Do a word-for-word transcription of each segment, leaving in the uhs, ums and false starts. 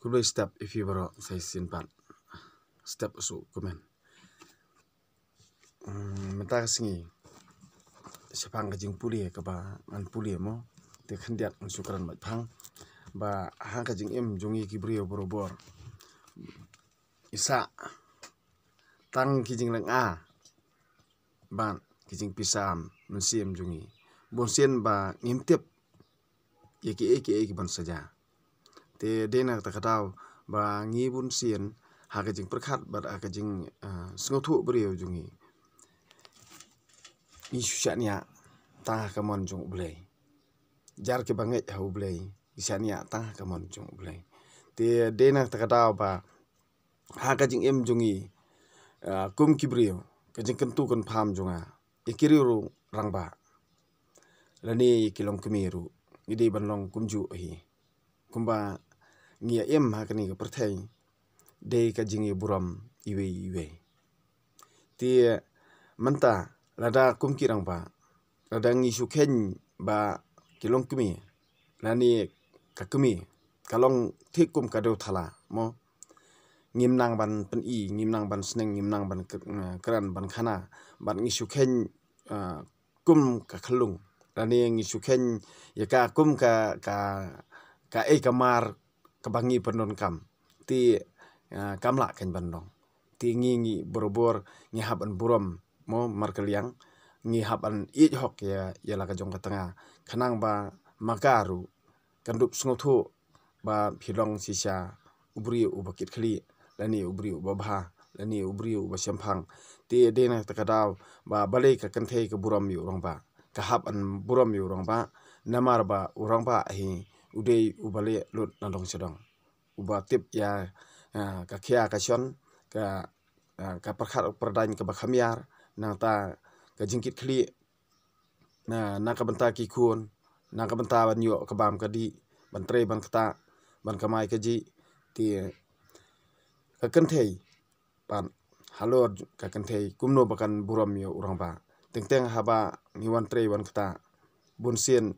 Khublei step ïa phi baroh sa shisien pat. Step u su comment. Hmm, mynta ka sngi shaphang ka jingpule kaba ngan pule mo, te khyndiat ngan shu kren beit phang ba ha ka jingim jong ngi ki briew barabor, i sah tang ki jinglynga bad ki jingpisa mynsiem jong ngi. Bunsien ba ngim tip ïa kiei kiei ki ban sa jia. Te dei na kata ka daw ba ngi bunsien ha ka jingpyrkhat bad ha ka jing, ah, sngewthuh briew jong ngi, ngi shu shaniah tang ha ka mon jong U Blei. Jar kiba ngeit ha U Blei, ngi shaniah tang ha ka mon jong U Blei. Te dei na kata ka daw ba ha ka jingim jong ngi, ah, kum ki briew, ka jingkyntu kynpham jong nga, ïa ki riew rangbah lane ïa ki longkmie ruh, ngi dei ban long kumjuh hi. Kumba ngi ïa im ha kane ka pyrthei, dei ka jingïaburom iwei iwei. Te mynta lada kum ki rangbah, lada ngi shu kheiñ ba ki longkmie lane ka kmie ka long thik kum ka dewthala mo, ngim nang ban pyni, ngim nang ban sneng, ngim nang ban k-, kren ban khana, bad ngi shu kheiñ, ah, kum ka khyllung lane ngi shu kheiñ ïa ka kum ka, ka, kaei ka mar kaba ngi pyndonkam. Te, ah, kam lah kheiñ ban long. Te ngi, ngi barabor ngi hap ban burom mo markylliang, ngi hap ban ïeit hok ïa, ïa la ka jong ka tnga, khnang ba ma ka ruh kan dup sngewthuh ba phi long shisha u briew uba kitkhlieh lane u briew uba bha lane u briew uba shemphang. Te dei na kata ka daw ba balei ka kynthei ka burom ïa u rangbah, ka hap ban burom ïa u rangbah, namar ba u rangbah hi u dei uba leh lut na dong sha dong, uba tip ïa, ah, ka khia ka shon, ka, ah, ka pyrkhat pyrdain kaba kham ïar, nangta ka jingkitkhlieh na, na ka bynta ki khun, na ka bynta ban ïoh ka bam ka dih, ban trei ban ktah, ban kamai kajih. Te ka kynthei pat, halor ka kynthei kumno ba kan burom ïa u rangbah? Teng teng haba ngi wan trei wan ktah, bunsien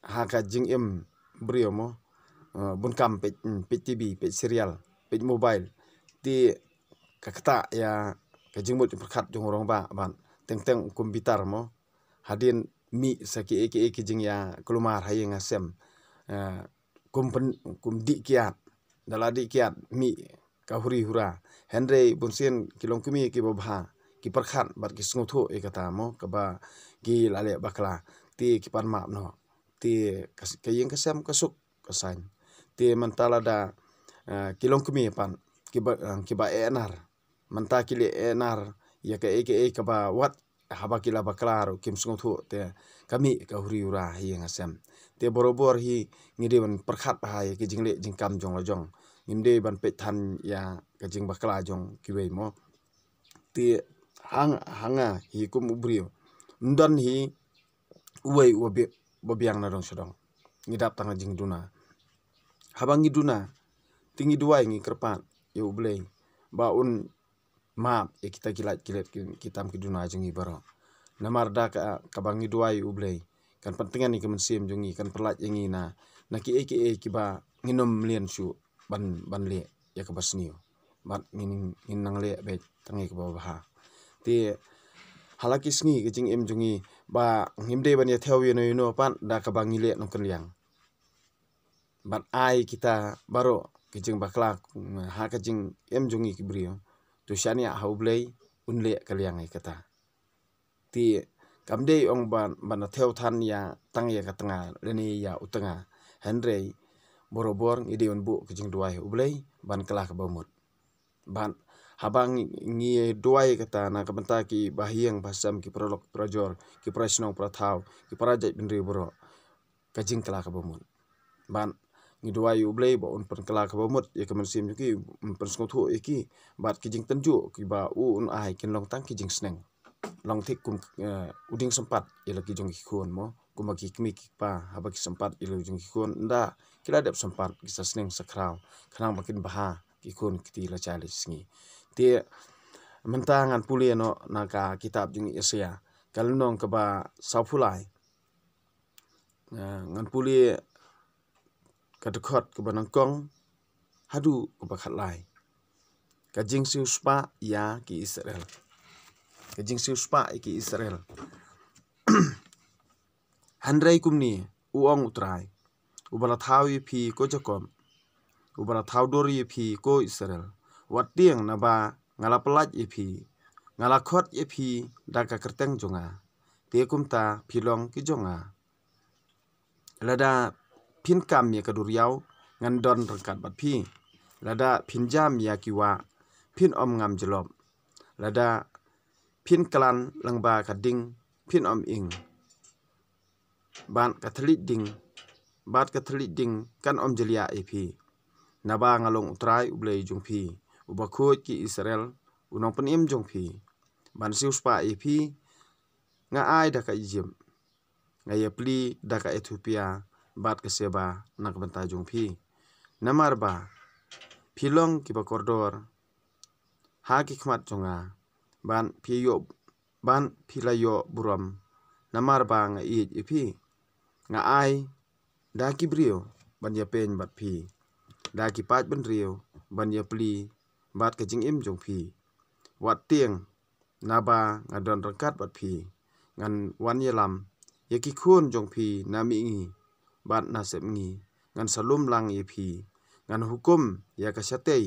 ha ka jingim briew mo, eh, bun kam peit, mm, peit T V, peit serial, peit mobile. Te ka ktah ïa ka jingmut jingpyrkhat jong u rangbah bad teng teng kum bitar mo. Hadien mih sa kiei kiei ki jingïakulmar ha ïing ha sem. Eh, kum pyn-, kum dih kiad. Da la dih kiad mih ka huri hura. Hynrei bunsien ki longkmie kiba bha, ki pyrkhat bad ki sngewthuh ïa kata mo, kaba ki la leh bakla, te ki pan map noh. Te ka, ka ïing ka sem ka suk ka saiñ. Te mynta lada, ah, ki longkmie pat kiba, ah, kiba eh nar, mynta ki leh eh nar ïa kaei kaei kaba wat haba ki la bakla ruh kim sngewthuh, te ka mih ka huri hura ha ïing ha sem. Te barabor hi ngi dei ban pyrkhat bha ïa ki jingleh jingkam jong la jong. Ngim dei ban peit than ïa ka jingbakla jong kiwei mo. Te hang, ha nga hi kum u briew, ym don hi uwei uba bi-, ba biang na dong sha dong. Ngi dap tang ha jingduna. Haba ngi duna, te ngi duwai, ngi kyrpad ïa U Blei ba un map ïa kita ki lait ki let ki, ki tam ki duna jong ngi baroh. Namar da ka, kaba ngi duwai ïa U Blei, kan pyntngen ïa ka mynsiem jong ngi, kan pynlait ïa ngi na, na kiei kiei kiba ngin ym mlien shuh ban, ban leh ïa kaba sniew. Bad ngin, ngin nang leh beit tang ïa kaba bha. Te ha la ki sngi ka jingim jong ngi, ba ngim dei ban ïa thew ïano ïano pat da kaba ngi leh nongkynliang. Bad ai kita baroh ki jingbakla ha ka jingim jong ngi ki briew, to shaniah ha U Blei, un leh ka liang ïa kata. Te kam dei ong ban, ban thew than ïa tang ïa ka tnga lane ïa u tnga. Hynrei barabor ngi dei ban buh ka jingduwai ha U Blei ban kylla kaba mut. Bad haba ngi, ngi duwai kata na ka bynta ki bahaïing bahasem, ki paralok parajor, ki parashnong parathaw, ki para jaitbynriew baroh, ka jingkylla kaba mut. Bad ngi duwai ïa U Blei ba un pynkylla kaba mut ïa ka mynsiem jong ki, un pynsngewthuh ïa ki, bad ki jingtynjuh kiba u un ai kin long tang ki jingsneng. Long thik kum, eh, u dieng sympat ïa la ki jong ki khun mo. Kumba ki kmie ki kpa haba ki sympat ïa la ki jong ki khun, ynda ki la dep sympat ki sa sneng sa khraw, khnang ba kin bha ki khun ki kti lashai lashisngi. Te mynta ngan pule noh na ka kitab jong i Isaiah, ka lynnong kaba sawphew lai. Eh, ngan pule ka dkhot kaba nyngkong haduh kaba khatlai. Ka jingsiewspah ïa ki Israel. Ka jingsiewspah ïa ki Israel. Hynrei kumne u ong U Trai, uba la thaw ïa phi ko Jakob, uba la thaw dur ïa phi ko Israel, wat tieng naba nga la pyllait ïa phi, nga la khot ïa phi da ka kyrteng jong nga, te kumta phi long ki jong nga. Lada phin kam ïa ka duriaw, ngan don ryngkat bad phi. Lada phin jam ïa ki wah, phin ym ngam jlop. Lada phin klan lyngba ka ding, phin ym ing. Bad ka thylliej ding, bad ka thylliej ding kan ym jliah ïa phi. Naba nga long U Trai U Blei jong phi, uba khuid ki Israel, u nongpynim jong phi. Ban siewspah ïa phi, nga ai da ka Ijipt. Nga ïapli da ka Ethiopia bad ka Seba na ka bynta jong phi. Namar ba phi long kiba kordor ha ki khmat jong nga, bad phi ïoh, bad phi la ïoh burom, namar ba nga ïeit ïa phi. Nga ai da ki briew ban ïapeiñ bad phi, da ki paid bynriew ban ïapli bad ka jingim jong phi. Wat tieng naba nga don ryngkat bad phi. Ngan wan ïalam ïa ki khun jong phi na mihngi bad na sepngi. Ngan sa lum lang ïa phi. Ngan hukum ïa ka shatei,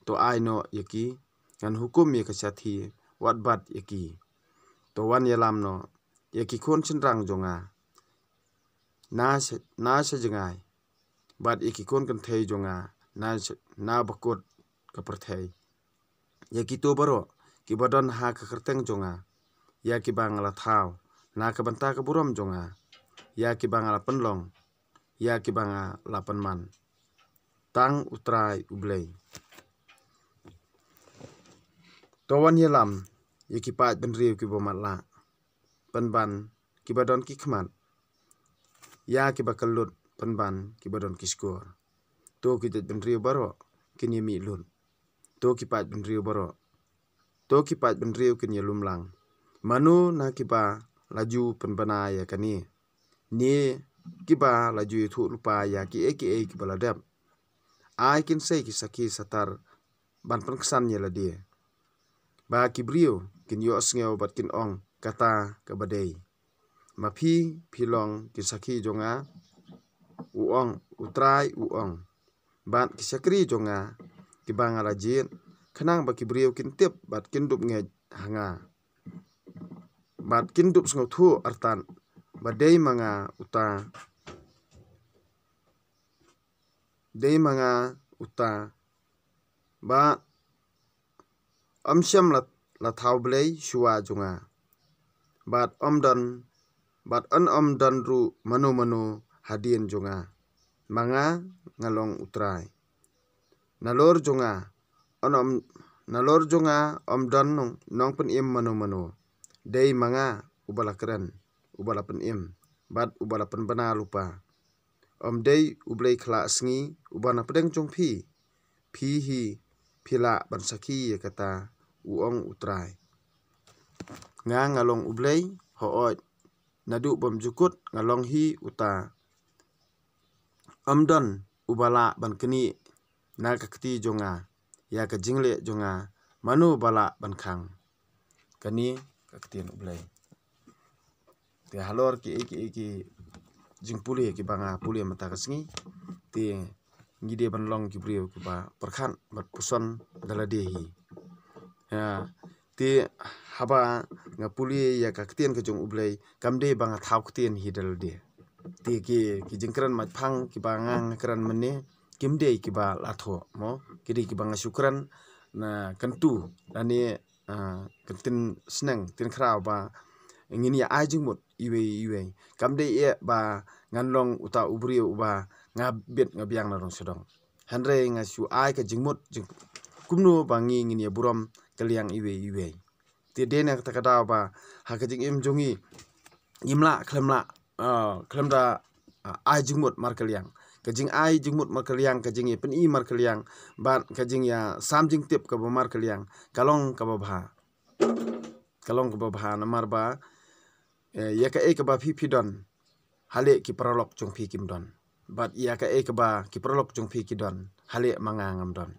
to ai noh ïa ki. Ngan hukum ïa ka shathie, wat bat ïa ki. To wan ïalam noh ïa ki khun shynrang jong nga na sha, na sha jngai, bad ïa ki khun kynthei jong nga na sha, na bakut ka pyrthei. Ïa kito baroh kiba don ha ka kyrteng jong nga, ïa kiba nga la thaw na ka bynta ka burom jong nga, ïa kiba nga la pynlong, ïa kiba nga la pynman. Tang U Trai U Blei. To wan ïalam ïa ki paid bynriew kiba matlah, pynban kiba don ki khmat, ïa kiba kyllut, pynban kiba don ki shkor. To ki jait bynriew baroh kin ïamih lut. To ki paid bynriew baroh, to ki paid bynriew kin ïalum lang. Mano na kiba la ju pynbna ïa kane, ne kiba la ju ïathuh lypa ïa kiei kiei kiba la dep? Ai kin sei ki sakhi shatar ban pynksan ïa lade, ba ki briew kin ïohsngew bad kin ong, kata kaba dei. Ma phi, phi long ki sakhi jong nga, u ong U Trai, u ong. Bad ki shakri jong nga kiba nga la jied, khnang ba ki briew kin tip bad kin dup ngeit ha nga, bad kin dup sngewthuh artat ba dei ma nga uta, dei ma nga uta. Ba ym shym la, la thaw blei shuwa jong nga, bad ym don, bad yn ym don ruh mano mano hadien jong nga. Ma nga, nga long U Trai. Nalor jong nga, yn ym, nalor jong nga ym don nong, nongpynim mano mano. Dei ma nga uba la kren, uba la pynim, bad uba la pynbna lypa. Ym dei U Blei khlad sngi uba na pdeng jong phi. Phi hi phi lah ban sakhi ïa kata, u ong U Trai. Nga, nga long U Blei, hooid, naduh bymjukut nga long hi uta. Ym don uba lah ban knieh na ka kti jong nga, ïa ka jingleh jong nga mano ba lah ban khang. Kane ka ktien U Blei. Te halor ki, ki, ki jingpule kiba nga pule mynta ka sngi, te ngi dei ban long ki briew kiba pyrkhat bad puson da lade hi. Ha, te haba nga pule ïa ka ktien ka jong U Blei, kam dei ba nga thaw ktien hi da lade. Te ki, ki jingkren matphang kiba nga, nga kren mynne, kim dei kiba la thoh, mo, ki dei kiba nga shu kren na kyntu lane, ah, kyntien sneng, ktien khraw ba ngin ïa ai jingmut iwei iwei. Kam dei eh ba ngan long uta u briew uba nga bit nga biang na dong sha dong. Hynrei nga shu ai ka jingmut, jing, kumno ba ngi ngin ïa burom kylliang iwei iwei. Te dei na kata ka daw ba ha ka jingim jong ngi, ngim lah khlem lah, ah, khlem da, ah, ai jingmut markylliang. Ka jingai jingmut markylliang, ka jingïapyni markylliang, bad ka jingïasam jingtip kaba markylliang, ka long kaba bha. Ka long kaba bha namar ba, eh, ïa kaei kaba phi phi don, haleh ki paralok jong phi kim don. Bad ïa kaei kaba ki paralok jong phi ki don, ha leh ma nga ngam don.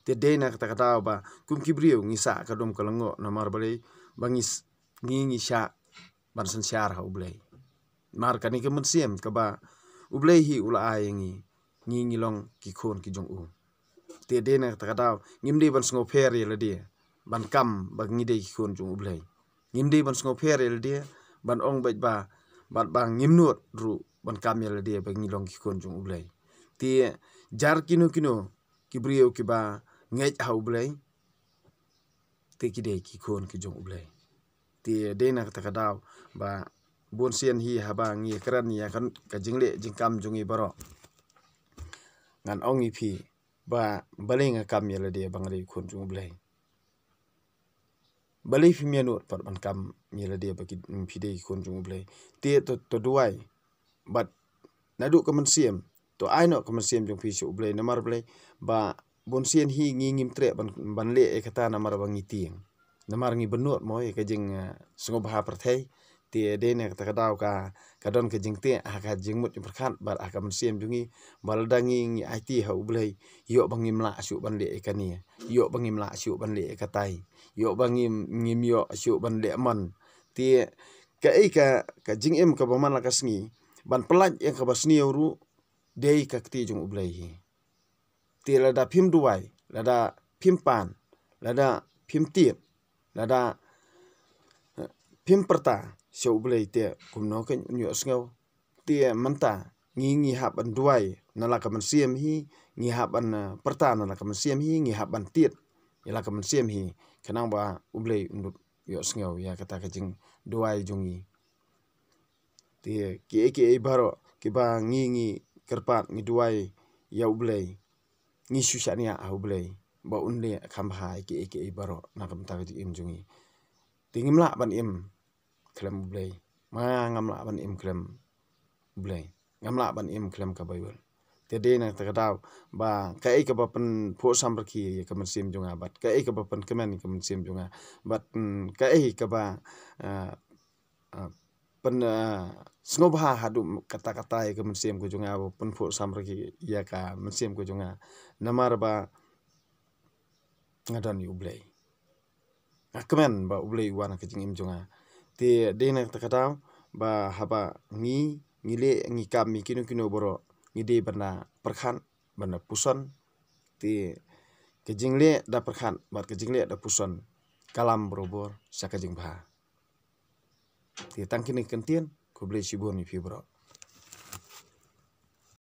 Te dei na kata ka daw ba kum ki briew ngi sah ka dum ka lyngngoh namar balei ba ngi s-, ngi ngi shah ban synshar ha U Blei. Mar kane ka mynsiem kaba U Blei hi u la ai ïa ngi, ngi ngi long ki khun ki jong u. Te dei na kata ka daw ngim dei ban sngewpher ïa lade ban kam ba ngi dei ki khun jong U Blei. Ngim dei ban sngewpher ïa lade ban ong bad ba, bad ba ngim nud ruh ban kam ïa lade ba ngi long ki khun jong U Blei. Te jar kino kino ki briew kiba ngeit ha U Blei, te ki dei ki khun ki jong U Blei. Te dei na kata ka daw ba bun sien hi haba ngi kren ïa ka, ka jingleh jingkam jong ngi baroh, ngan ong ïa phi ba balei nga kam ïa lade ba nga dei khun jong U Blei. Balei phim ïa nud pat ban kam ïa lade ba ki, phi dei khun jong U Blei. Te to, to duwai bad naduh ka mynsiem, to ai noh ka mynsiem jong phi sha U Blei namar balei ba bun sien hi ngi ngim treh ban, ban leh ïa kata namar ba ngi tieng. Namar ngi bynnud mo ïa ka jing, eh, sngewbha pyrthei. Te dei na kata ka daw ka, ka don ka jingteh ha ka jingmut jingpyrkhat bad ha ka mynsiem jong ngi ba lada ngi ngi aiti ha U Blei, ïoh ba ngim lah shuh ban leh ïa kane, ïoh ba ngim lah shuh ban leh ïa katai, ïoh ba ngim, ngim ïoh shuh ban leh man. Te kaei ka, ka jingim kaba man la ka sngi ban pyllait ïa kaba sniew ruh dei ka kti jong U Blei hi. Te lada phim duwai, lada phim pan, lada phim tied, lada, eh, phim pyrta sha U Blei te kumno kan un ïohsngew. Te mynta ngi ngi hap ban duwai na la ka mynsiem hi, ngi hap ban, eh, pyrta na la ka mynsiem hi, ngi hap ban tied ïa la ka mynsiem hi, khnang ba U Blei un ïohsngew ïa kata ka jingduwai jong ngi. Te kiei kiei baroh kiba ngi ngi kyrpad ngi duwai ïa U Blei, ngi shu shaniah ha U Blei ba un leh kham bha ïa kiei kiei baroh na ka bynta ka jingim jong ngi. Te ngim lah ban im khlem U Blei. Ma ngam lah ban im khlem U Blei. Ngam lah ban im khlem ka Baibl. Te dei na kata ka daw ba kaei kaba pynphuh samrkhie ïa ka mynsiem jong nga bad kaei kaba pynkmen ïa ka mynsiem jong nga bad, mm, kaei kaba, ah, ah, pyn, ah, sngewbha haduh katta katta ïa ka mynsiem ka jong nga, ba pynphuh samrkhie ïa ka mynsiem ka jong nga. Namar ba nga don ïa U Blei. Nga kmen ba U Blei u wan ha ka jingim jong nga. Te dei na kata ka daw ba haba ngi, ngi leh, ngi kam ïa kino kino baroh, ngi dei ban da pyrkhat, ban da puson. Te ka jingleh da pyrkhat bad ka jingleh da puson ka lam barobor sha ka jingbha. Te tang kine ki kyntien, khublei shibun ïa phi baroh.